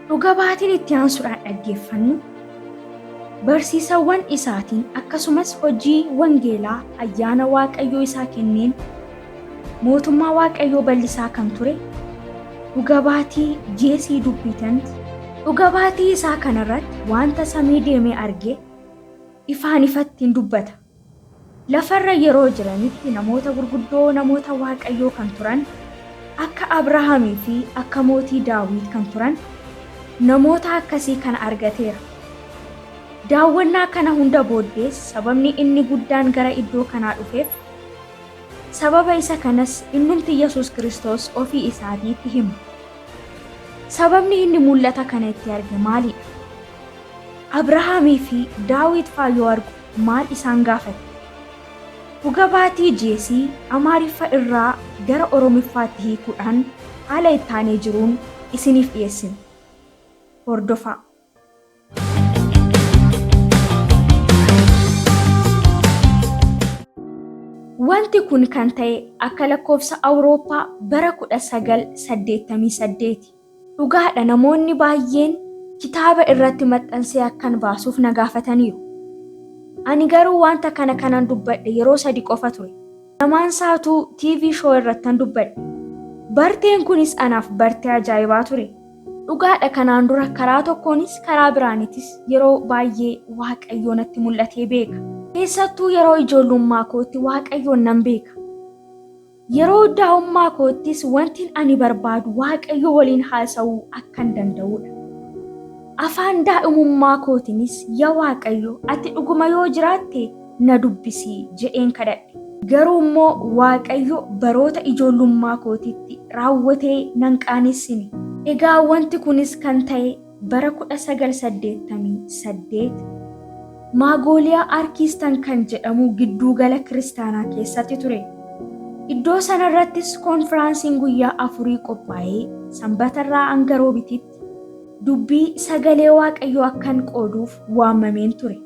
Dhuga baatiin itti aansuudhaan dhaggeeffannu barsiisawwan isaatiin akkasumas hojii wangeelaa ayyaana Waaqayyoo isaa kenneen mootummaa Waaqayyoo bal'isaa kan ture dhuga baatii Jeesii Dubbiitanti. Dhuga baatii isaa kanarratti wanta samii deemee arge ifaan ifatti hin dubbata. Lafarra yeroo jiranitti namoota gurguddoo namoota Waaqayyoo kan turan akka Abrahaamii fi akka mootii Daawit kan turan namoota akkasii kana argateera. Daawwannaa kana hunda booddees sababni inni guddaan gara iddoo kanaa dhufeef sababa isa kanas innumti Yesuus Kiristoos ofii isaatiitti hima. Sababni inni mul'ata kana itti arge maalidha? Abrahaamii fi Daawit faa yoo argu maal isaan gaafate? Dhuga baatii Jeesii Amaariffa irraa gara Oromiffaatti hiikuudhaan haala ittaanee jiruun isiniif dhiyeessina. Hordofaa. Wanti kun kan ta'e akka lakkoofsa Awurooppaa bara 1988. Dhugaadha namoonni baay'een kitaaba irratti maxxansee akkan baasuuf na gaafataniiru. Ani garuu wanta kana kanan dubbadhe yeroo sadi qofa ture. Lamaan isaatuu TV show irrattan dubbadhe. Barteen kunis anaaf bartee ajaa'ibaa ture. Dhugaadha kanaan dura karaa tokkoonis karaa biraanitis yeroo baay'ee Waaqayyoo natti mul'atee beeka. Keessattuu yeroo ijoollummaa kootti Waaqayyoon nan beeka. Yeroo daa'ummaa koottis wantin ani barbaadu Waaqayyo waliin haasa'uu akkan danda'uudha. Afaan daa'imummaa kootinis ya Waaqayyo ati dhuguma yoo jiraatte na dubbisi jedheen kadhadhe. Garuu immoo Waaqayyo baroota ijoollummaa kootitti raawwatee nan qaanessine. Egaa wanti kunis kan ta'e bara 1988 Maagooliyaa Arkiistan kan jedhamu gidduu gala kiristaanaa keessatti ture. Iddoo sanarrattis koonfiraansiin guyyaa afurii qophaa'ee sanbatarraa hanga roobititti dubbii sagalee Waaqayyoo akkan qooduuf waamameen ture.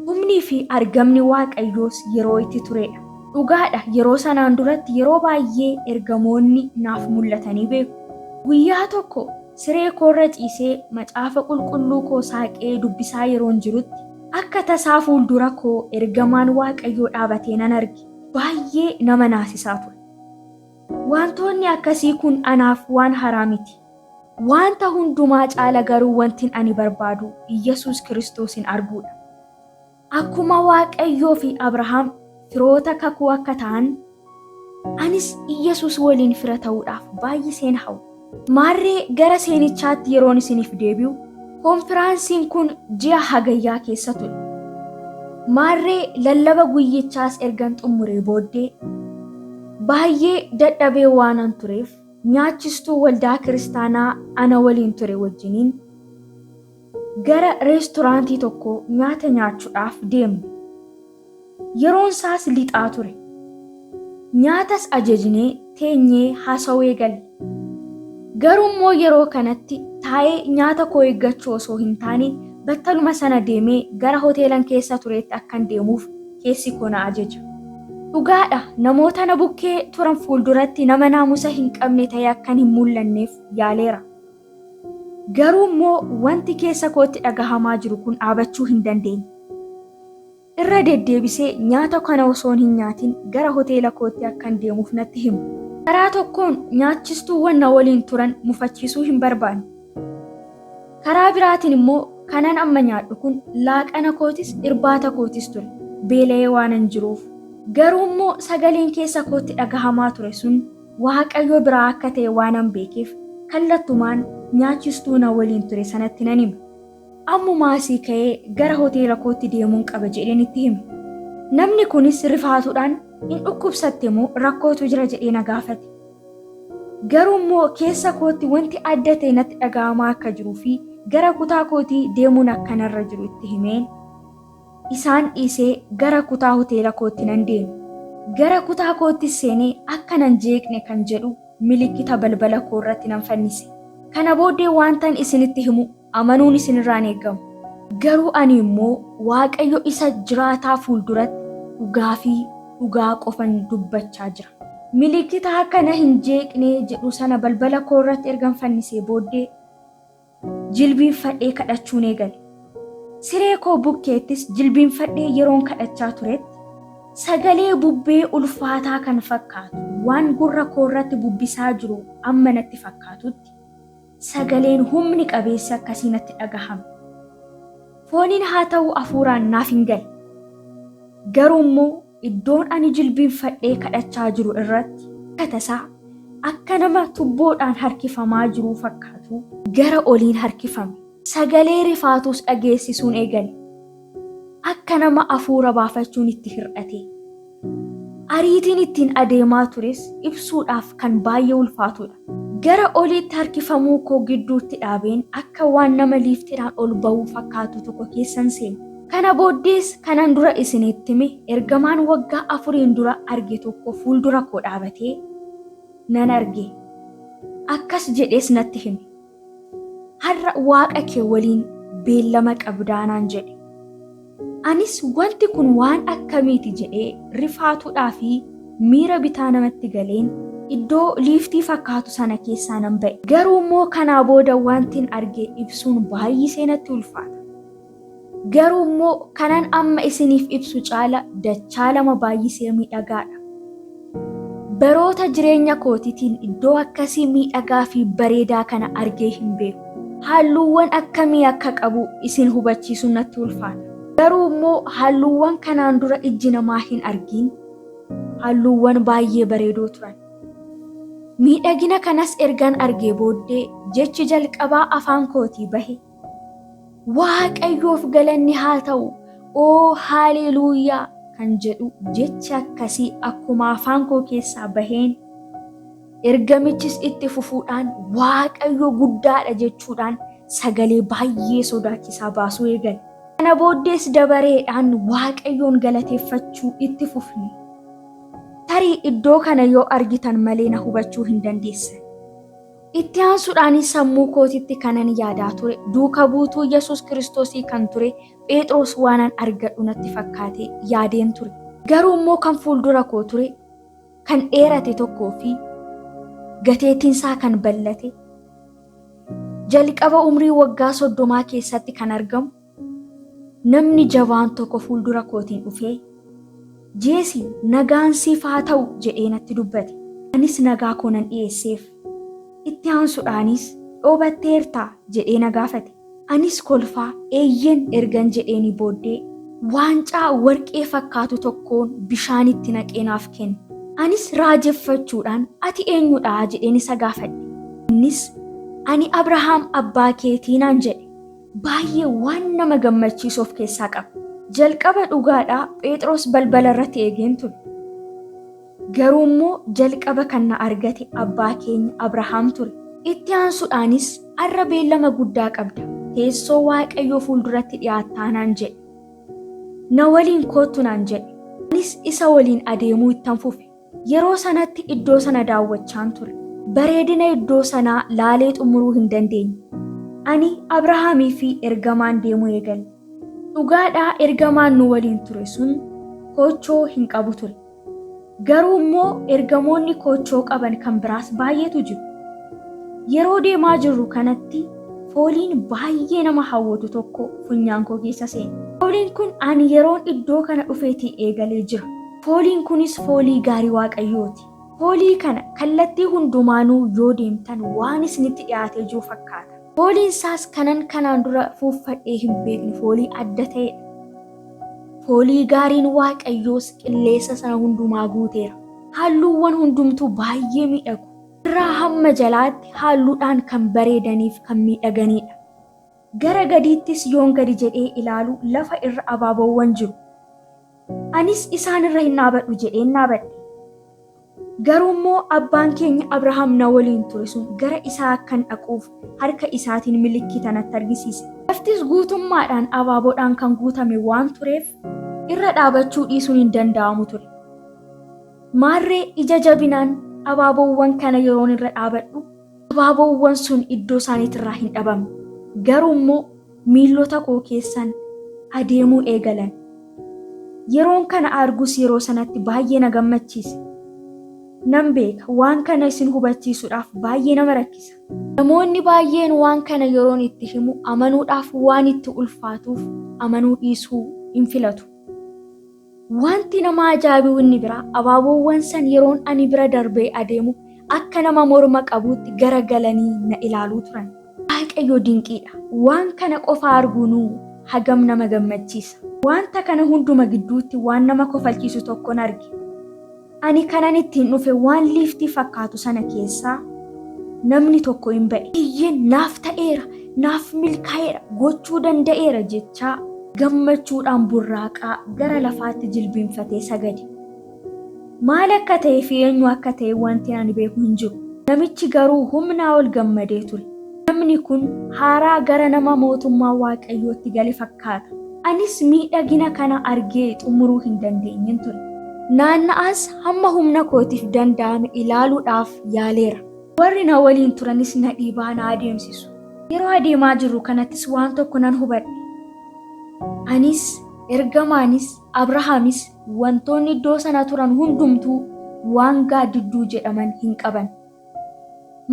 Humnii fi argamni Waaqayyoos yeroo itti turedha. Dhugaadha yeroo sanaan duratti yeroo baay'ee ergamoonni naaf mul'atanii beeku. Guyyaa tokko siree koorra ciisee macaafa qulqulluu koo saaqee dubbisaa yeroon jirutti akka tasaa fuuldura koo ergamaan Waaqayyoo dhaabatee nan arge. Baay'ee nama naasisaa ture. Wantoonni akkasii kun anaaf waan haraa miti. Wanta hundumaa caala garuu wantin ani barbaadu Iyyasuus Kiristoosin arguudha. Akkuma Waaqayyoo fi Abrahaam firoota kakuu akka ta'an, anis Iyyasuus waliin fira ta'uudhaaf baay'iseen hawwa. Maarree gara seenichaatti yeroon isiniif deebi'u, koonfiraansiin kun ji'a Hagayyaa keessa ture. Maarree lallaba guyyichaas ergan xummuree booddee, baay'ee dadhabee waanan tureef, nyaachistuu waldaa kiristaanaa ana waliin ture wajjiniin gara reestoraantii tokko nyaata nyaachuudhaaf deemne. Yeroon isaas lixaa ture. Nyaatas ajajnee teenyee haasawuu eegalle. Garuu immoo yeroo kanatti taa'ee nyaata koo eeggachuu osoo hin taane battaluma sana deemee gara hoteelan keessa tureetti akkan deemuuf keessi koo na ajaja. Dhugaadha namoota na bukkee turan fuulduratti nama naamusa hin qabne ta'ee akkan hin mul'anneef yaaleera. Garuu immoo wanti keessa kootti dhagahamaa jiru kun dhaabachuu hin dandeenye. Irra deddeebisee nyaata kana osoon hin nyaatin gara hoteela kootti akkan deemuuf natti himu. Karaa tokkoon nyaachistuuwwan na waliin turan mufachiisuu hin barbaanne. Karaa biraatiin immoo kanan amma nyaadhu kun laaqana kootis irbaata kootis ture, beela'ee waanan jiruuf. Garuu immoo sagaleen keessa kootti dhagahamaa ture sun Waaqayyo biraa akka ta'e waanan beekeef kallattumaan nyaachistuu na waliin ture sanatti nan hime. Ammumaa asii ka'ee gara hoteela kootti deemuun qaba jedheen itti hime. Namni kunis rifaatuudhaan hin dhukkubsatte moo rakkootu jira jedhee na gaafate. Garuu immoo keessa kootti wanti adda ta'e natti dhaga'amaa akka jiruu fi gara kutaa kootii deemuun akka narra jiru itti himeen isaan dhiisee gara kutaa hoteela kootti nan deeme. Gara kutaa koottis seenee akka nan jeeqne kan jedhu milikkita balbala koo irratti nan fannise. Kana booddee waantan isinitti himu amanuun isinirraa hin eegamu. Garuu ani immoo Waaqayyo isa jiraataa fuulduratti dhugaa fi dhugaa qofan dubbachaa jira. Milikkita akka na hin jeeqne jedhu sana balbala koo irratti ergan fannisee booddee, Jilbiinfadhee kadhachuun eegale. Siree koo bukkeettis jilbiinfadhee yeroon kadhachaa turetti sagalee bubbee ulfaataa kan fakkaatu waan gurra koo irratti bubbisaa jiru amma natti fakkaatutti sagaleen humni qabeessi akkasii natti dhagahame. Fooniin haa ta'u hafuuraan naaf hin galle. Garuu immoo iddoon ani jilbiinfadhee kadhachaa jiru irratti akka tasaa akka nama tubboodhaan harkifamaa jiruu fakkaatu gara oliin harkifame. Sagalee rifaatus dhageessisuun eegale. Akka nama hafuura baafachuun itti hir'ate. Ariitiin ittiin adeemaa tures ibsuudhaaf kan baay'ee ulfaatudha. Gara oliitti harkifamuu koo gidduutti dhaabeen akka waan nama liiftiidhaan ol ba'uu fakkaatu tokko keessan seene. Kana booddees kanan dura isinitti hime ergamaan waggaa 4n dura arge tokko fuuldura koo dhaabatee nan arge. Akkas jedhees natti hime. Har'a Waaqa kee waliin beellama qabdaa naan jedhe. Anis wanti kun waan akkamiiti jedhee rifaatuudhaa fi miira bitaa namatti galeen iddoo liiftii fakkaatu sana keessaa nan ba'e. Garuu immoo kanaa booda wantin arge ibsuun baay'isee natti ulfaata. Garuu immoo kanan amma isiniif ibsu caala dachaa lama baay'isee miidhagaadha. Baroota jireenya kootiitiin iddoo akkasii miidhagaa fi bareedaa kana argee hin beeku. Halluuwwan akkamii akka qabu isin hubachiisuun natti ulfaata. Garuu immoo halluuwwan kanaan dura ijji namaa hin argin halluuwwan baay'ee bareedoo turan. Miidhagina kanas ergan argee booddee jechi jalqabaa afaan kootii bahe Waaqayyoof galanni haa ta'u, oo haaleluuyaa kan jedhu jechi akkasii akkuma afaan koo keessaa baheen ergamichis itti fufuudhaan Waaqayyo guddaadha jechuudhaan sagalee baay'ee sodaachisaa baasuu eegale. Kana booddees dabareedhaan Waaqayyoon galateeffachuu itti fufne. Tarii iddoo kana yoo argitan malee na hubachuu hin dandeessan. Itti aansuudhaanis sammuu kootitti kanan yaadaa ture duuka buutuu Yesuus Kiristoosii kan ture Pheexiroos waanan argadhu natti fakkaate yaadeen ture. Garuu immoo kan fuuldura koo ture kan dheerate tokkoo fi gateettiin isaa kan ballate jalqaba umrii waggaa 30 keessatti kan argamu namni jabaan tokko fuuldura kootiin dhufee Jeesii nagaan siif haa ta'u jedhee natti dubbate. Anis nagaa koo nan dhi'eesseef. Itti aansuudhaanis dhoobatteertaa jedhee na gaafate. Anis kolfaa eeyyen ergan jedheenii booddee waancaa warqee fakkaatu tokkoon bishaan itti naqee naaf kenne. Anis raajeffachuudhaan ati eenyudha jedheen isa gaafadhe. Innis ani Abrahaam abbaa keetii naan jedhe. Baay'ee waan nama gammachiisu of keessaa qaba. Jalqaba dhugaadhaa Pheexiroos balbala irratti eegeen ture. Garuu immoo jalqaba kan na argate abbaa keenya Abrahaam ture. Itti aansuudhaanis har'a beellama guddaa qabda, teessoo Waaqayyoo fuulduratti dhi'aattaa naan jedhe. Na waliin koottu naan jedhe. Anis isa waliin adeemuu ittan fufe. Yeroo sanatti iddoo sana daawwachaan ture. Bareedina iddoo sanaa laalee xumuruu hin dandeenye. Ani, Abrahaamii fi ergamaan deemuu eegalle. Dhugaadhaa ergamaan nu waliin ture sun koochoo hin qabu ture. Garuu immoo ergamoonni koochoo qaban kan biraas baay'eetu jiru. Yeroo deemaa jirru kanatti fooliin baay'ee nama hawwatu tokko funyaan koo keessa seene. Fooliin kun ani yeroon iddoo kana dhufeetii eegalee jira. Fooliin kunis foolii gaarii Waaqayyooti. Foolii kana kallattii hundumaanuu yoo deemtan waan isinitti dhi'aatee jiru fakkaata. Fooliin isaas kanan kanaan dura fuuffadhee hin beekne foolii adda ta'edha. Foolii gaariin Waaqayyoos qilleessa sana hundumaa guuteera. Halluuwwan hundumtuu baay'ee miidhagu. Irraa hamma jalaatti halluudhaan kan bareedaniif kan miidhaganiidha. Gara gadiittis yoon gadi jedhee ilaalu lafa irra abaaboowwan jiru. Anis isaan irra hin dhaabadhu jedheen dhaabadhe. Garuu immoo abbaan keenya Abrahaam na waliin ture sun gara isaa akkan dhaquuf harka isaatiin milikkita natti argisiise. Laftis guutummaadhaan abaaboodhaan kan guutame waan tureef irra dhaabachuu dhiisuun hin danda'amu ture. Maarree ija jabinaan abaaboowwan kana yeroon irra dhaabadhu abaaboowwan sun iddoo isaaniitirraa hin dhabamne. Garuu immoo miillota koo keessan adeemuu eegalan. Yeroon kana argus yeroo sanatti baay'ee na gammachiise. Nan beeka waan kana isin hubachiisuudhaaf baay'ee nama rakkisa. Namoonni baay'een waan kana yeroon itti himu amanuudhaaf waan itti ulfaatuuf amanuu dhiisuu hin filatu. Wanti nama ajaa'ibu inni biraa abaaboowwan san yeroon ani bira darbee adeemu akka nama morma qabuutti garagalanii na ilaaluu turan. Waaqayyo dinqiidha. Waan kana qofa arguunuu hagam nama gammachiisa. Wanta kana hunduma gidduutti waan nama kofalchiisu tokkon arge. Ani kanan ittiin dhufe waan liiftii fakkaatu sana keessaa namni tokko hin ba'e. Iyyeen naaf ta'eera, naaf milkaa'eera, gochuu danda'eera jechaa gammachuudhaan burraaqaa gara lafaatti jilbiinfatee sagade. Maal akka ta'ee fi eenyu akka ta'e wanti ani beeku hin jiru. Namichi garuu humnaa ol gammadee ture. Namni kun haaraa gara nama mootummaa Waaqayyootti gale fakkaata. Anis miidhagina kana argee xumuruu hin dandeenyen ture. Naanna'aas hamma humna kootiif danda'ame ilaaluudhaaf yaaleera. Warri na waliin turanis na dhiibaa na adeemsisu. Yeroo adeemaa jirru kanattis waan tokko nan hubadhe. Anis, ergamaanis, Abrahaamis wantoonni iddoo sana turan hundumtuu waan gaaddidduu jedhaman hin qaban.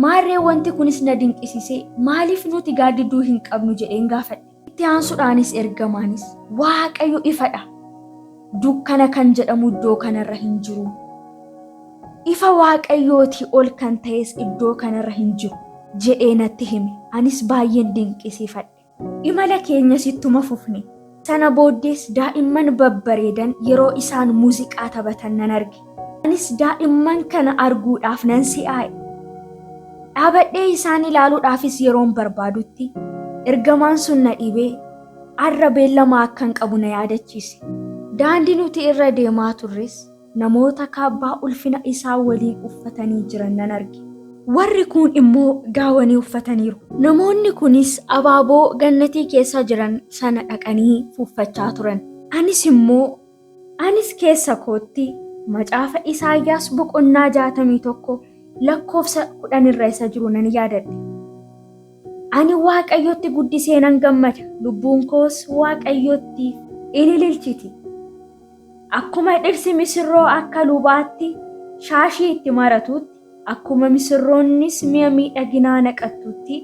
Maarree wanti kunis na dinqisiisee maaliif nuti gaaddidduu hin qabnu jedheen gaafadhe. Itti aansuudhaanis ergamaanis Waaqayyo ifadha. Dukkana kan jedhamu iddoo kanarra hin jiru. Ifa Waaqayyootii ol kan ta'es iddoo kanarra hin jiru jedhee natti hime. Anis baay'een dinqisiifadhe. Imala keenyas ittuma fufne. Sana booddees daa'imman babbareedan yeroo isaan muuziqaa taphatan nan arge. Anis daa'imman kana arguudhaaf nan si'aa'e. Dhaabadhee isaan ilaaluudhaafis yeroon barbaadutti ergamaan sun na dhibee arra beellama akkan qabu na yaadachiise. Daandii nuti irra deemaa turres namoota kaabbaa ulfina isaa waliin uffatanii jiran nan arge. Warri kuun immoo gaawanii uffataniiru. Namoonni kunis abaaboo gannatii keessa jiran sana dhaqanii fuuffachaa turan. Anis immoo anis keessa kootti macaafa Isaayyaas boqonnaa 61 lakkoofsa 10 irra isa jiru nan yaadadhe. Ani Waaqayyotti guddisee nan gammada, lubbuun koos Waaqayyotti ilililchiti. Akkuma dhirsi misirroo akka lubaatti shaashii itti maratutti, akkuma misirroonnis mi'a miidhaginaa naqattutti,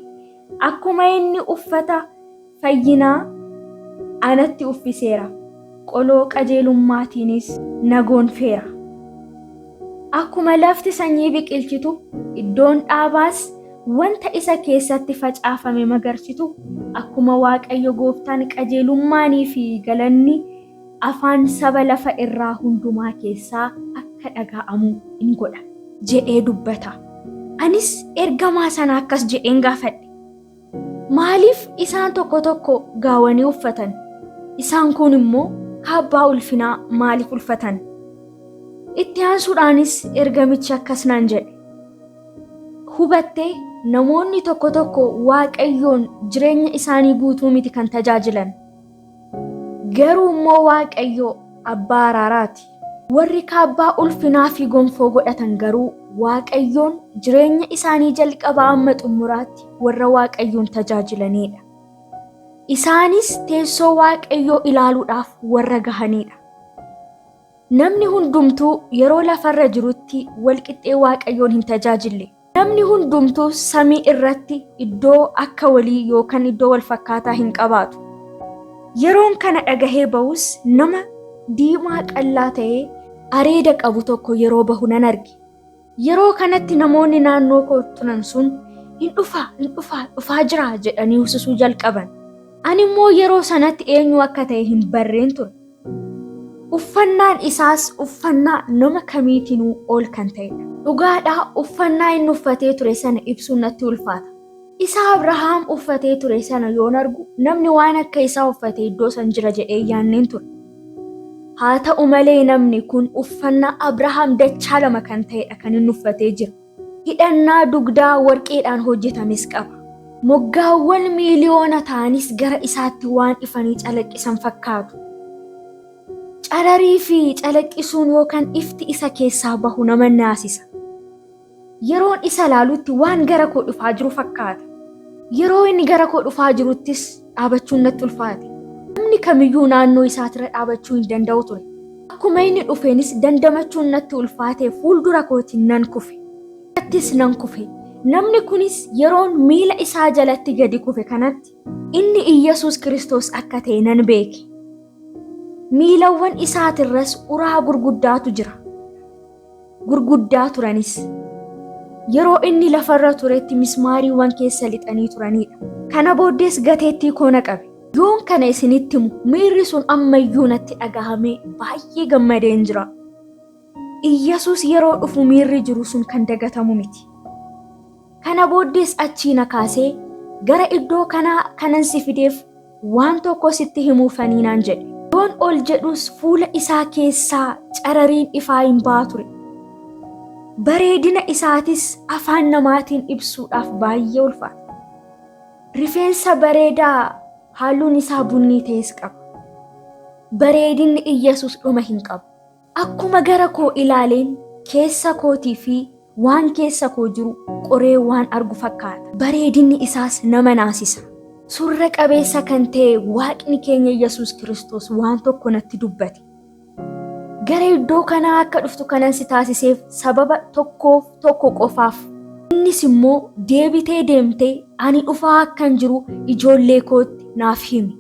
akkuma inni uffata fayyinaa anatti uffiseera, qoloo qajeelummaatiinis na gonfeera. Akkuma lafti sanyii biqilchitu, iddoon dhaabaas wanta isa keessatti facaafame magarsitu, akkuma Waaqayyo gooftaan qajeelummaanii fi galanni afaan saba lafa irraa hundumaa keessaa akka dhaga'amu in godha jedhee dubbata. Anis ergamaa sana akkas jedheen gaafadhe. Maaliif isaan tokko tokko gaawanii uffatan? Isaan kun immoo kaabbaa ulfinaa maaliif ulfatan? Itti aansuudhaanis ergamichi akkas naan jedhe. Hubattee namoonni tokko tokko Waaqayyoon jireenya isaanii guutuu miti kan tajaajilan. Garuu immoo Waaqayyo abbaa araaraati. Warri kaabbaa ulfinaa fi gonfoo godhatan garuu Waaqayyoon jireenya isaanii jalqabaa amma xumuraatti warra Waaqayyoon tajaajilanidha. Isaanis teessoo Waaqayyoo ilaaluudhaaf warra gahanidha. Namni hundumtuu yeroo lafarra jirutti walqixxee Waaqayyoon hin tajaajille. Namni hundumtuu samii irratti iddoo akka walii yookaan iddoo wal fakkaataa hin qabaatu. Yeroon kana dhagahee bahus nama diimaa qallaa ta'ee areeda qabu tokko yeroo bahu nan arge. Yeroo kanatti namoonni naannoo koo turan sun hin dhufaa, hin dhufaa, dhufaa jira jedhanii husisuu jalqaban. Ani immoo yeroo sanatti eenyu akka ta'e hin barreen ture. Uffannaan isaas uffannaa nama kamiitinuu ol kan ta'edha. Dhugaadhaa uffannaa inni uffatee ture sana ibsuun natti ulfaata. Isa Abrahaam uffatee ture sana yoon argu namni waan akka isaa uffate iddoo san jira jedhee yaanneen ture. Haa ta'u malee namni kun uffannaa Abrahaam dachaa lama kan ta'edha kan inni uffatee jira. Hidhannaa dugdaa warqeedhaan hojjetames qaba. Moggaawwan miiliyoona ta'anis gara isaatti waan ifanii calaqqisan fakkaatu. Cararii fi calaqqisuun yookaan ifti isa keessaa bahu nama naasisa. Yeroon isa ilaalutti waan gara koo dhufaa jiru fakkaata. Yeroo inni gara koo dhufaa jiruttis dhaabachuun natti ulfaate. Namni kamiyyuu naannoo isaatirra dhaabachuu hin danda'u ture. Akkuma inni dhufeenis dandamachuun natti ulfaatee fuuldura kootiin nan kufe. Attis nan kufe. Namni kunis yeroon miila isaa jalatti gadi kufe kanatti inni Iyyasuus Kiristoos akka ta'e nan beeke. Miilawwan isaatirras uraa gurguddaatu jira. Gurguddaa turanis. Yeroo inni lafarra turetti mismaariiwwan keessa lixanii turanidha. Kana booddees gateettii koo na qabe. Yoon kana isinitti himu miirri sun ammayyuu natti dhagahamee baay'ee gammadeen jira. Iyyasuus yeroo dhufu miirri jiru sun kan dagatamu miti. Kana booddees achii na kaasee gara iddoo kanaa kanan si fideef waan tokko sitti himuufanii naan jedhe. Yoon ol jedhus fuula isaa keessaa carariin ifaa hin ba'aa ture. Bareedina isaatis afaan namaatiin ibsuudhaaf baay'ee ulfaata. Rifeensa bareedaa halluun isaa bunnii ta'es qaba. Bareedinni Iyyasuus dhuma hin qabu. Akkuma gara koo ilaaleen keessa kootii fi waan keessa koo jiru qoree waan argu fakkaata. Bareedinni isaas nama naasisa. Surra qabeessa kan ta'e Waaqni keenya Yesuus Kiristoos waan tokko natti dubbate. Gara iddoo kanaa akka dhuftu kanan si taasiseef sababa tokkoof tokko qofaaf. Innis immoo deebitee deemtee ani dhufaa akkan jiru ijoollee kootti naaf himi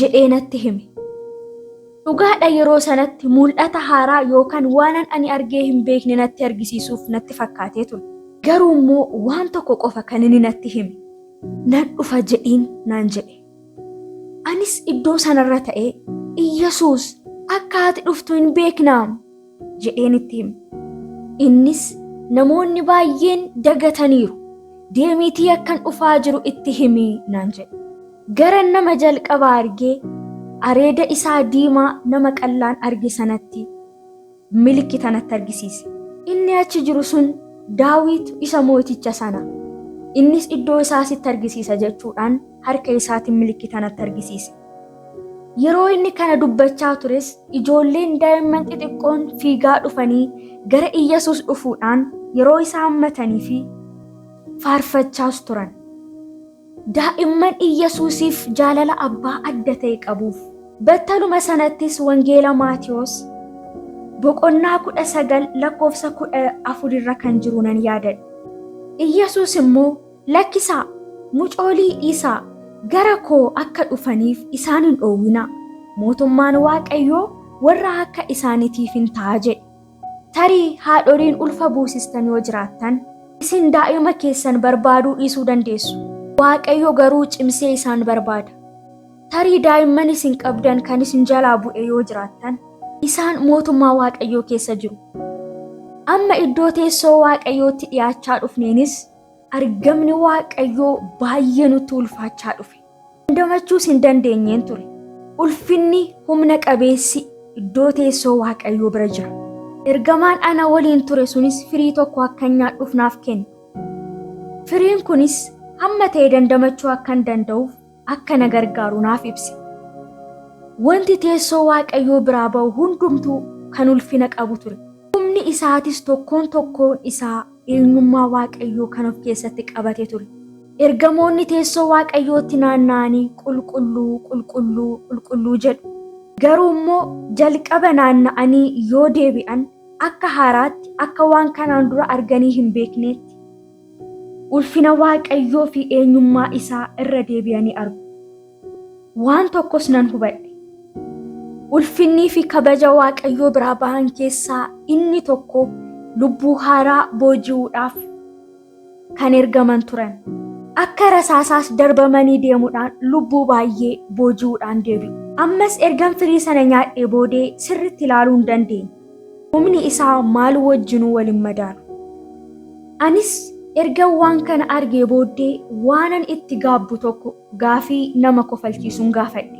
jedhee natti hime. Dhugaadha yeroo sanatti mul'ata haaraa yookaan waanan ani argee hin beekne natti argisiisuuf natti fakkaatee ture. Garuu immoo waan tokko qofa kan inni natti hime. Nan dhufa jedhiin naan jedhe. Anis iddoo sanarra ta'ee Iyyasuus akka ati dhuftu hin beeknaam jedheen itti hime. Innis namoonni baay'een dagataniiru. Deemiitii akkan dhufaa jiru itti himi naan jedhe. Gara nama jalqabaa argee areeda isaa diimaa nama qallaan arge sanatti milikkita natti argisiise. Inni achi jiru sun Daawit isa mooticha sana. Innis iddoo isaa sitti argisiisa jechuudhaan harka isaatiin milikkita natti argisiise. Yeroo inni kana dubbachaa tures ijoolleen daa'imman xixiqqoon fiigaa dhufanii gara Iyyasuus dhufuudhaan yeroo isa hammatanii fi faarfachaas turan. Daa'imman Iyyasuusiif jaalala abbaa adda ta'e qabuuf. Battaluma sanattis Wangeela Maatiyos boqonnaa 19 lakkoofsa 14 irra kan jiru nan yaadadhe. Iyyasuus immoo lakkisaa, mucoolii dhiisaa, gara koo akka dhufaniif isaan hin dhoowwinaa. Mootummaan Waaqayyoo warra akka isaaniitiif hin ta'a jedhe. Tarii haadholiin ulfa buusistan yoo jiraattan, isin daa'ima keessan barbaaduu dhiisuu dandeessu. Waaqayyo garuu cimsee isaan barbaada. Tarii daa'imman isin qabdan kan isin jalaa bu'e yoo jiraattan, isaan mootummaa Waaqayyoo keessa jiru. Amma iddoo teessoo Waaqayyootti dhiyaachaa dhufneenis argamni Waaqayyoo baay'ee nutti ulfaachaa dhufe. Dandamachuus hin dandeenyeen ture. Ulfinni humna qabeessi iddoo teessoo Waaqayyoo bira jira. Ergamaan ana waliin ture sunis firii tokko akkan nyaadhuuf naaf kenne. Firiin kunis hamma ta'e dandamachuu akkan danda'uuf akka na gargaaru naaf ibse. Wanti teessoo Waaqayyoo biraa ba'u hundumtuu kan ulfina qabu ture. Humni isaatis tokkoon tokkoon isaa eenyummaa Waaqayyoo kan of keessatti qabate ture. Ergamoonni teessoo Waaqayyootti naanna'anii qulqulluu, qulqulluu, qulqulluu jedhu. Garuu immoo jalqaba naanna'anii yoo deebi'an akka haaraatti akka waan kanaan dura arganii hin beekneetti ulfina Waaqayyoo fi eenyummaa isaa irra deebi'anii argu. Waan tokkos nan hubadhe. Ulfinnii fi kabaja Waaqayyoo biraa bahan keessaa inni tokko lubbuu haaraa booji'uudhaaf kan ergaman turan. Akka rasaasaas darbamanii deemuudhaan lubbuu baay'ee booji'uudhaan deebi'u. Ammas ergan firii sana nyaadhee boodee sirriitti ilaaluu hin dandeenye. Humni isaa maal wajjinuu wal hin madaalu. Anis ergan waan kana argee booddee waanan itti gaabbu tokko gaafii nama kofalchiisuun gaafadhe.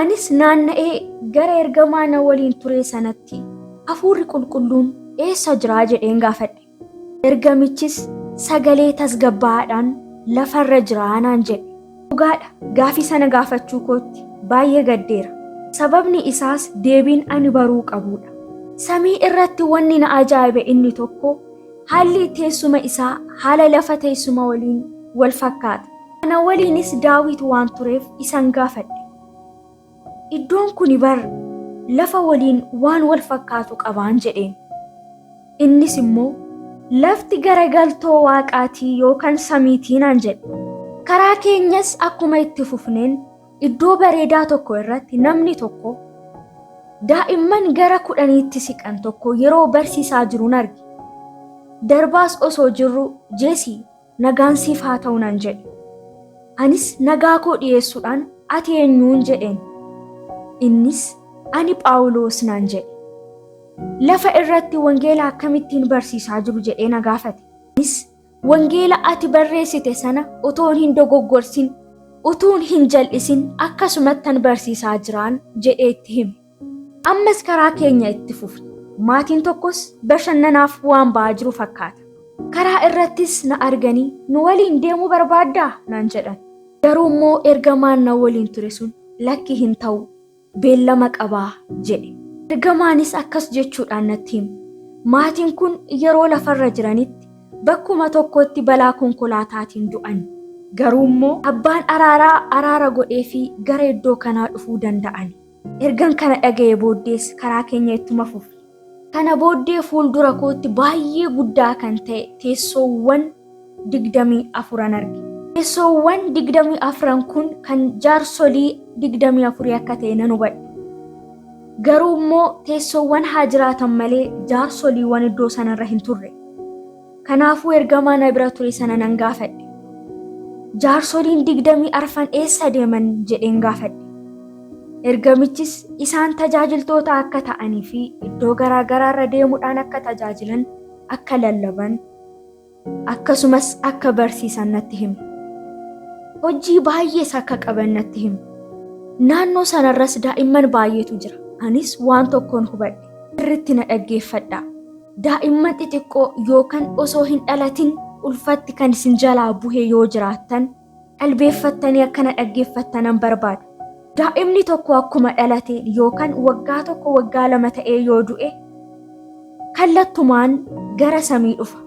Anis naanna'ee gara ergamaa na waliin turee sanatti hafuurri qulqulluun eessa jiraa jedheen gaafadhe. Ergamichis sagalee tasgabbaa'aadhaan lafarra jiraa naan jedhe. Dhugaadha gaafii sana gaafachuu kootti baay'ee gaddeera. Sababni isaas deebiin ani baruu qabudha. Samii irratti wanni na ajaa'ibe inni tokko haalli teessuma isaa haala lafa teessuma waliin wal fakkaata. Ana waliinis Daawit waan tureef isan gaafadhe. Iddoon kuni bar lafa waliin waan wal fakkaatu qabaan jedheen. Innis immoo lafti garagaltoo waaqaatii yookaan samiitii naan jedhe. Karaa keenyas akkuma itti fufneen iddoo bareedaa tokko irratti namni tokko daa'imman gara 10tti siqan tokko yeroo barsiisaa jiruun arge. Darbaas osoo jirru Jeesii nagaan siif haa ta'u naan jedhe. Anis nagaa koo dhiyeessuudhaan ati eenyuun jedheen. Innis ani Phaawulos naan jedhe. Lafa irratti wangeela akkamittiin barsiisaa jiru jedhee na gaafate. Anis wangeela ati barreessite sana utuun hin dogoggorsin, utuun hin jal'isin akkasumattan barsiisaa jiraan jedhee itti hime. Ammas karaa keenya itti fufne. Maatiin tokkos bashannanaaf waan ba'aa jiru fakkaata. Karaa irrattis na arganii nu waliin deemuu barbaaddaa naan jedhan. Garuu immoo ergamaan na waliin ture sun lakki hin ta'u beellama qabaa jedhe. Ergamaanis akkas jechuudhaan natti hime. Maatiin kun yeroo lafarra jiranitti bakkuma tokkotti balaa konkolaataatiin du'an. Garuu immoo abbaan araaraa araara godhee fi gara iddoo kanaa dhufuu danda'an. Ergan kana dhaga'e booddees karaa keenya ittuma fufne. Kana booddee fuuldura kootti baay'ee guddaa kan ta'e teessoowwan 24 arge. Teessoowwan 24 kun kan jaarsolii 24 akka ta'e nan hubadhe. Garuu immoo teessoowwan haa jiraatan malee jaarsoliiwwan iddoo sanarra hin turre. Kanaafuu ergamaa na bira ture sana nan gaafadhe. Jaarsoliin 24 eessa deeman jedheen gaafadhe. Ergamichis isaan tajaajiltoota akka ta'anii fi iddoo garaa garaarra deemuudhaan akka tajaajilan, akka lallaban, akkasumas akka barsiisan natti hime. Hojii baay'ees akka qaban natti hime. Naannoo sanarras daa'imman baay'eetu jira. Anis waan tokkoon hubadhe. Sirriitti na dhaggeeffadhaa. Daa'imman xixiqqoo yookaan osoo hin dhalatin ulfatti kan isin jalaa buhe yoo jiraattan qalbeeffattanii akka na dhaggeeffattanan barbaada. Daa'imni tokko akkuma dhalate yookaan waggaa 1 waggaa 2 ta'ee yoo du'e kallattumaan gara samii dhufa.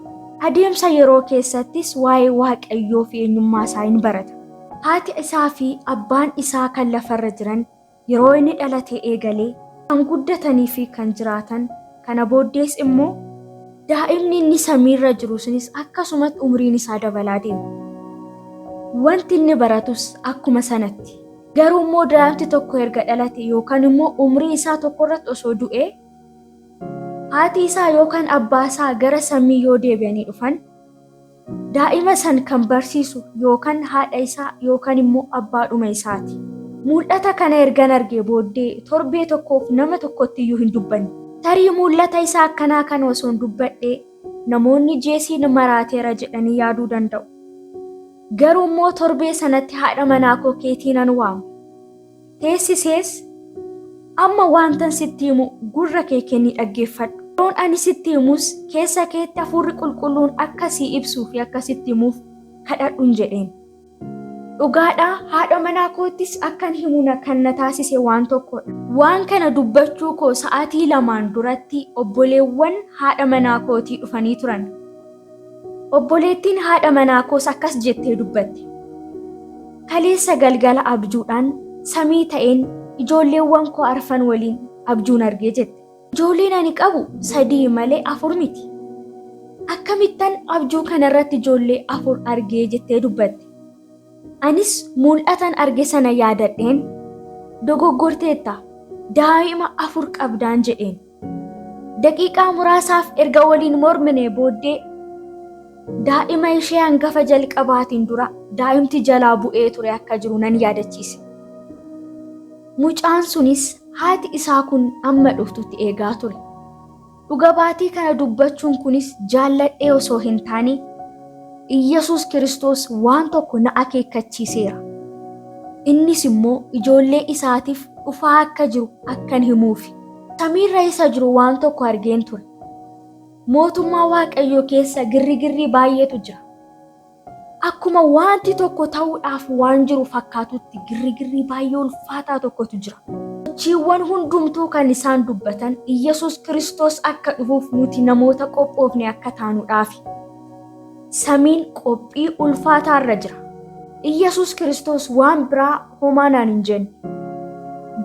Adeemsa yeroo keessattis waa'ee Waaqayyoo fi eenyummaa isaa hin barata. Haati isaa fi abbaan isaa kan lafarra jiran yeroo inni dhalatee eegalee kan guddatanii fi kan jiraatan kana booddees immoo daa'imni inni samiirra jiru sunis akkasumatti umriin isaa dabalaa deema. Wanti inni baratus akkuma sanatti. Garuu immoo daa'imti tokko erga dhalate yookaan immoo umrii isaa tokko irratti osoo du'ee haati isaa yookaan abbaa isaa gara samii yoo deebi'anii dhufan daa'ima san kan barsiisu yookaan haadha isaa yookaan immoo abbaadhuma isaati. Mul'ata kana ergan argee booddee torbee tokkoof nama tokkotti iyyuu hin dubbanne. Tarii mul'ata isaa akkanaa kana osoon dubbadhee namoonni Jeesiin maraateera jedhanii yaaduu danda'u. Garuu immoo torbee sanatti haadha manaa koo keetii nan waame. Teessisees amma waantan sitti himu gurra kee kennii dhaggeeffadhu. Yeroon ani sitti himus keessa keetti hafuurri qulqulluun akka sii ibsuu fi akka sitti himuuf kadhadhun jedheen. Dhugaadhaa haadha manaa koottis akkan himu na kan na taasise waan tokkodha. Waan kana dubbachuu koo sa'aatii 2n duratti obboleewwan haadha manaa kootii dhufanii turan. Obboleettiin haadha manaa koos akkas jettee dubbatte. Kaleessa galgala abjuudhaan samii ta'een ijoolleewwan koo arfan waliin abjuun argee jette. Ijoolleen ani qabu 3 malee 4 miti. Akkamittan abjuu kanarratti ijoollee 4 argee jettee dubbatte. Anis mul'atan arge sana yaadadheen dogoggorteetta daa'ima 4 qabdaan jedheen. Daqiiqaa muraasaaf erga waliin morminee booddee daa'ima ishee hangafa jalqabaatiin dura daa'imti jalaa bu'ee ture akka jiru nan yaadachiise. Mucaan sunis haati isaa kun amma dhuftutti eegaa ture. Dhuga baatii kana dubbachuun kunis jaalladhee osoo hin taane Iyyasuus Kiristoos waan tokko na akeekkachiiseera. Innis immoo ijoollee isaatiif dhufaa akka jiru akkan himuufi. Samiirra isa jiru waan tokko argeen ture. Mootummaa Waaqayyoo keessa girrigirrii baay'eetu jira. Akkuma wanti tokko ta'uudhaaf waan jiru fakkaatutti girrigirrii baay'ee ulfaataa tokkotu jira. Sochiiwwan hundumtuu kan isaan dubbatan Iyyasuus Kiristoos akka dhufuuf nuti namoota qophoofne akka taanuudhaafi. Samiin qophii ulfaataarra jira. Iyyasuus Kiristoos waan biraa homaa naan hin jenne.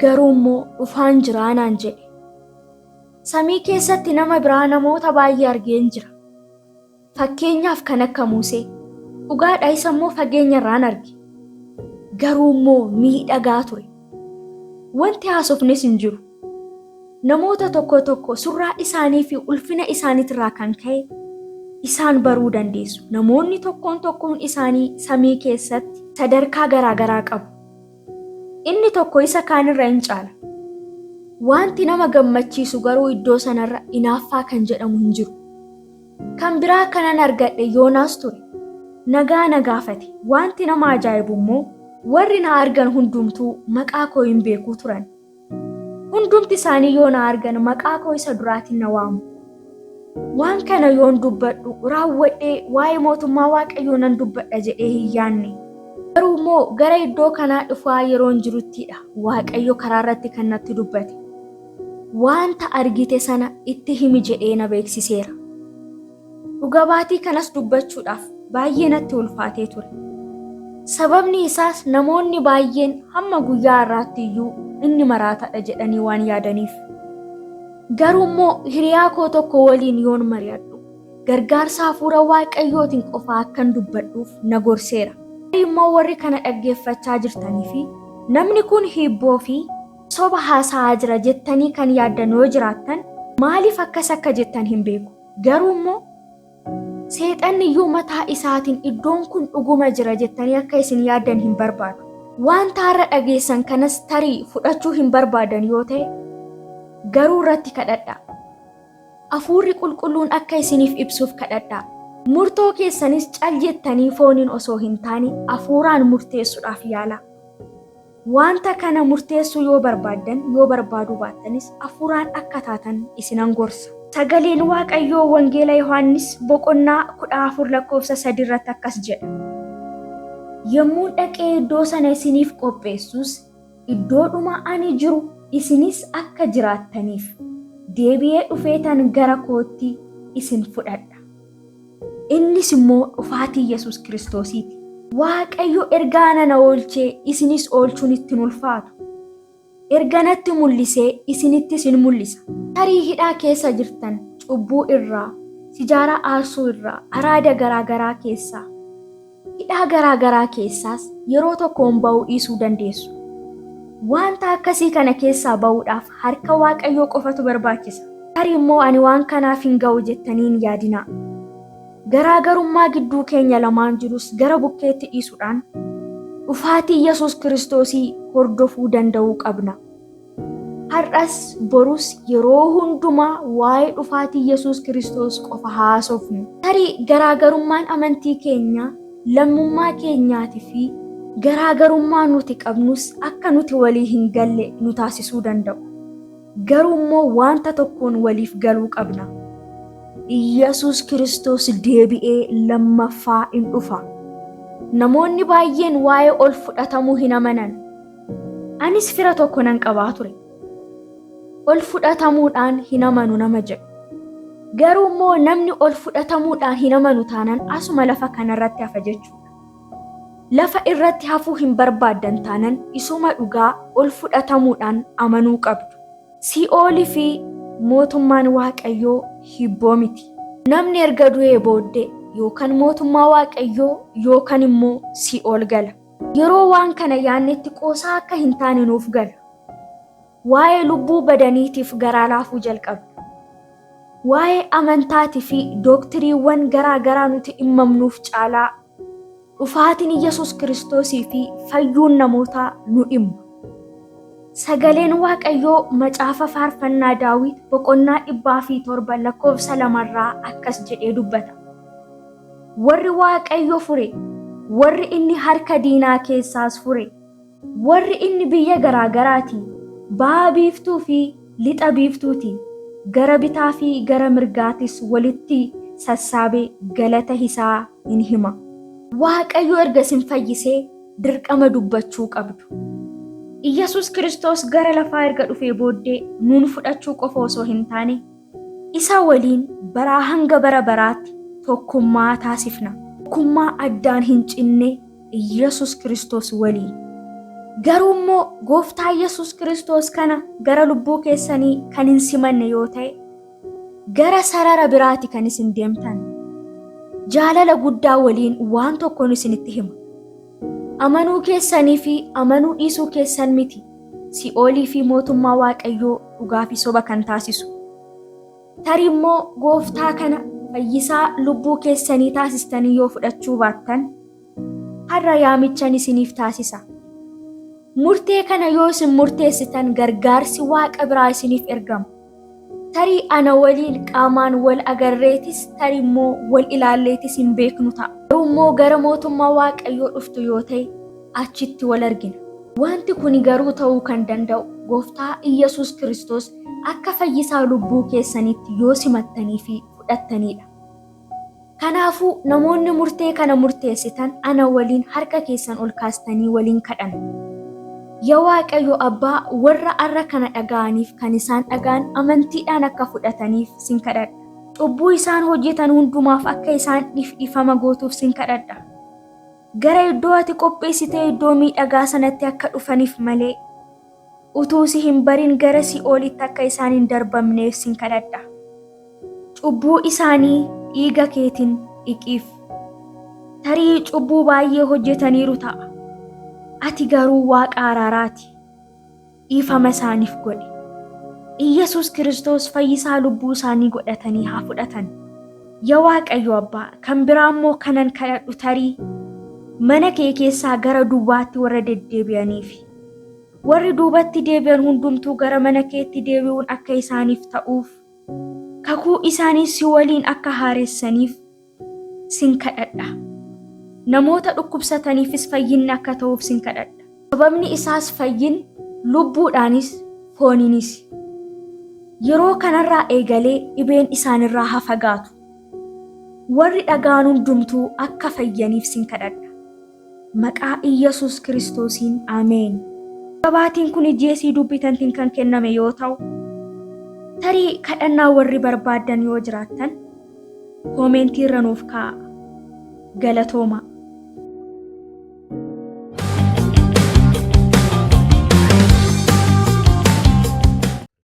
Garuu immoo dhufaan jiraa naan jedhe. Samii keessatti nama biraa namoota baay'ee argeen jira. Fakkeenyaaf kan akka Musee. Dhugaadha isa immoo fageenya irraan arge. Garuu immoo miidhagaa ture. Wanti haasofnes hin jiru. Namoota tokko tokko surraa isaanii fi ulfina isaaniitirraa kan ka'e isaan baruu dandeessu. Namoonni tokkoon tokkoon isaanii samii keessatti sadarkaa garaagaraa qabu. Inni tokko isa kaanirra hin caala. Wanti nama gammachiisu garuu iddoo sanarra inaaffaa kan jedhamu hin jiru. Kan biraa kanan argadhe Yoonaas ture. Nagaa na gaafate. Wanti nama ajaa'ibu immoo warri na argan hundumtuu maqaa koo hin beekuu turan. Hundumti isaanii yoo na argan maqaa koo isa duraatiin na waamu. Waan kana yoon dubbadhu raawwadhee waa'ee mootummaa Waaqayyoo nan dubbadha jedhee hin yaanne. Garuu immoo gara iddoo kanaa dhufaa yeroon jiruttidha Waaqayyo karaa irratti kan natti dubbate. Wanta argite sana itti himi jedhee na beeksiseera. Dhuga baatii kanas dubbachuudhaaf baay'ee natti ulfaatee ture. Sababni isaas namoonni baay'een hamma guyyaa har'aatti iyyuu inni maraataadha jedhanii waan yaadaniif. Garuu immoo hiriyaa koo tokko waliin yoon mari'adhu gargaarsa hafuura Waaqayyootiin qofa akkan dubbadhuuf na gorseera. Immoo warri kana dhaggeeffachaa jirtanii fi namni kun hiibboo fi soba haasa'aa jira jettanii kan yaaddan yoo jiraattan maaliif akkas akka jettan hin beeku. Garuu immoo seexanni iyyuu mataa isaatiin iddoon kun dhuguma jira jettanii akka isin yaaddan hin barbaadu. Wanta har'a dhageessan kanas tarii fudhachuu hin barbaadan yoo ta'e garuu irratti kadhadhaa. Hafuurri qulqulluun akka isiniif ibsuuf kadhadhaa. Murtoo keessanis cal jettanii fooniin osoo hin taane hafuuraan murteessuudhaaf yaalaa. Wanta kana murteessuu yoo barbaaddan yoo barbaaduu baattanis hafuuraan akka taatan isinan gorsa. Sagaleen Waaqayyoo Wangeela Yohaannis boqonnaa 14 lakkoofsa 3 irratti akkas jedha. Yommuu dhaqee iddoo sana isiniif qopheessus iddoodhuma ani jiru isinis akka jiraattaniif deebi'ee dhufeetan gara kootti isin fudhadha. Innis immoo dhufaatii Yesuus Kiristoosiiti. Waaqayyo ergaa nana oolchee isinis oolchuun ittiin ulfaatu. Erga natti mul'isee isinittis in mul'isa. Tarii hidhaa keessa jirtan cubbuu irraa, sijaaraa aarsuu irraa, araada garaagaraa keessaa, hidhaa garaagaraa keessaas yeroo tokkoon ba'uu dhiisuu dandeessu. Wanta akkasii kana keessaa ba'uudhaaf harka Waaqayyoo qofatu barbaachisa. Tarii immoo ani waan kanaaf hin ga'u jettanii hin yaadinaa. Garaagarummaa gidduu keenya lamaan jirus gara bukkeetti dhiisuudhaan dhufaatii Yesuus Kiristoosii hordofuu danda'uu qabna. Har'as borus yeroo hundumaa waa'ee dhufaatii Yesuus Kiristoos qofa haasofnu. Tarii garaagarummaan amantii keenyaa, lammummaa keenyaatii fi garaagarummaa nuti qabnus akka nuti walii hin galle nu taasisuu danda'u. Garuu immoo wanta tokkoon waliif galuu qabna. Yesuus Kiristoos deebi'ee lammaffaa in dhufa. Namoonni baay'een waa'ee ol fudhatamuu hin amanan. Anis fira tokko nan qabaa ture. Ol fudhatamuudhaan hin amanu nama jedhu. Garuu immoo namni ol fudhatamuudhaan hin amanu taanaan asuma lafa kanarratti hafa jechuudha. Lafa irratti hafuu hin barbaaddan taanan isuma dhugaa ol fudhatamuudhaan amanuu qabdu. Sii'oolii fi mootummaan Waaqayyoo hibboo miti. Namni erga du'ee booddee yookaan mootummaa Waaqayyoo yookaan immoo sii'ool gala. Yeroo waan kana yaannetti qoosaa akka hin taane nuuf gala. Waa'ee lubbuu badaniitiif garaa laafuu jalqabna. Waa'ee amantaatii fi dooktiriiwwan garaa garaa nuti dhimmamnuuf caalaa dhufaatiin Yesuus Kiristoosii fi fayyuun namootaa nu dhimma. Sagaleen Waaqayyoo macaafa faarfannaa Daawit boqonnaa 107 lakkoofsa 2rraa akkas jedhee dubbata. Warri Waaqayyo fure, warri inni harka diinaa keessaas fure, warri inni biyya garaa garaatii, ba'a biiftuu fi lixa biiftuutii, gara bitaa fi gara mirgaatis walitti sassaabe galata isaa in hima. Waaqayyo erga isin fayyisee dirqama dubbachuu qabdu. Iyyasuus Kiristoos gara lafaa erga dhufee booddee nuun fudhachuu qofa osoo hin taane isa waliin baraa hanga bara baraatti tokkummaa taasifna. Tokkummaa addaan hin cinne Iyyasuus Kiristoos waliin. Garuu immoo Gooftaa Yesuus Kiristoos kana gara lubbuu keessanii kan hin simanne yoo ta'e, gara sarara biraati kan isin deemtan. Jaalala guddaa waliin waan tokkoon isinitti hima. Amanuu keessanii fi amanuu dhiisuu keessan miti si'oolii fi mootummaa Waaqayyoo dhugaa fi soba kan taasisu. Tarii immoo Gooftaa kana fayyisaa lubbuu keessanii taasistanii yoo fudhachuu baattan, har'a yaamichan isiniif taasisa. Murtee kana yoo isin murteessitan gargaarsi Waaqa biraa isiniif ergama. Tarii ana waliin qaamaan wal agarreetis tarii immoo wal ilaalleetis hin beeknu ta'a. Garuu immoo gara mootummaa Waaqayyoo dhuftu yoo ta'e achitti wal argina. Wanti kuni garuu ta'uu kan danda'u Gooftaa Iyyasuus Kiristoos akka fayyisaa lubbuu keessaniitti yoo simattanii fi fudhattaniidha. Kanaafuu namoonni murtee kana murteessitan ana waliin harka keessan ol kaastanii waliin kadhanna. Ya Waaqayyo Abbaa warra arra kana dhaga'aniif kan isaan dhaga'an amantiidhaan akka fudhataniif sin kadhadha. Cubbuu isaan hojjetan hundumaaf akka isaan dhiifama gootuuf sin kadhadha. Gara iddoo ati qopheessitee iddoo miidhagaa sanatti akka dhufaniif malee utuu si hin barin gara si'oolitti akka isaan hin darbamneef sin kadhadha. Cubbuu isaanii dhiiga keetiin dhiqiif. Tarii cubbuu baay'ee hojjetaniiru ta'a. Ati garuu Waaqa araaraati. Dhiifama isaaniif godhi. Iyyasuus Kiristoos fayyisaa lubbuu isaanii godhatanii haa fudhatan. Ya Waaqayyo Abbaa, kan biraa immoo kanan kadhadhu tarii mana kee keessaa gara duubaatti warra deddeebi'aniifi. Warri duubatti deebi'an hundumtuu gara mana keetti deebi'uun akka isaaniif ta'uuf, kakuu isaanii si waliin akka haaressaniif sin kadhadha. Namoota dhukkubsataniifis fayyinni akka ta'uuf sin kadhadha. Sababni isaas fayyinni lubbuudhaanis fooniinis. Yeroo kanarraa eegalee dhibeen isaanirraa haa fagaatu. Warri dhaga'an hundumtuu akka fayyaniif sin kadhadha. Maqaa Iyyasuus Kiristoosiin Ameen. Gabaatiin kun jeesii dubbitantiin kan kenname yoo ta'u, tarii kadhannaa warri barbaaddan yoo jiraattan koomentii irra nuuf kaa'a. Galatooma.